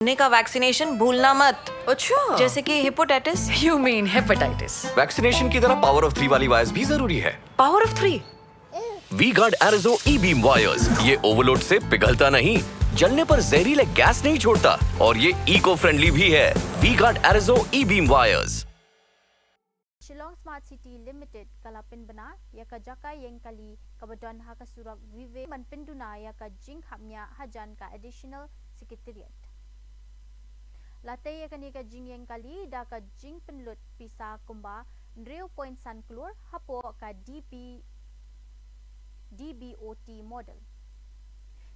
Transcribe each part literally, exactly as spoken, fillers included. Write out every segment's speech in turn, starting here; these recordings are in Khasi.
ने का वैक्सीनेशन भूलना मत। अच्छा। जैसे कि hepatitis. You mean hepatitis? Vaccination की तरह पावर ऑफ थ्री वाली वायर्स भी जरूरी है। Power of three. V guard एरिजो ई बीम वायर्स, ये ओवरलोड से पिघलता नहीं, जलने पर जहरीले गैस नहीं छोड़ता और ये इको फ्रेंडली भी है। वी गार्ड एरिजो E beam wires. Shillong Smart City Limited ka la pynbna ïa ka jaka ïeng kali kaba don ha ka surok Vivek ban pynduna ïa ka jingkhapngiah hajan ka Additional Secretariat. La tei ïa kane ka jingïeng kali da ka jingpynlut pisa kumba hynriew point san klur hapoh ka D B D B O T model.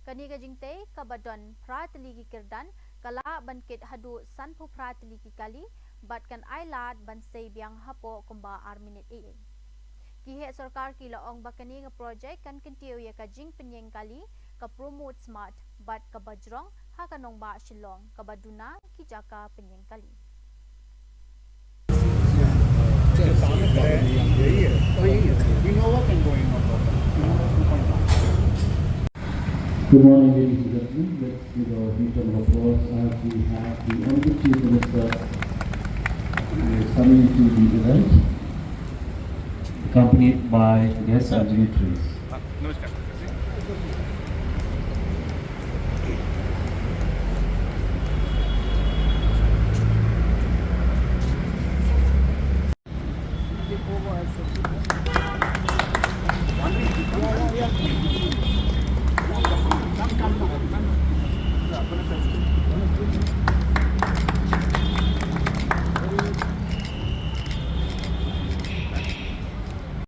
Kane ka jingtei kaba don phra tylli ki kyrdan ka lah ban kit haduh sanphew phra tylli ki kali bad kan ai lad ban sei biang hapoh kumba ar minit ei ei. Ki heh sorkar ki la ong ba kane ka projek kan kyntiew ïa ka jingpynïeng kali, ka Promote Smart bad kaba jrong ha ka nongbah Shillong kaba duna ki jaka pynïeng kali. यही है। Innova can go in, no problem. Innova two point one. Good morning, ladies and gentlemen. Let's give a huge round of applause as we have the Honorable Chief Minister, uh, coming to the event, accompanied by guests and dignitaries.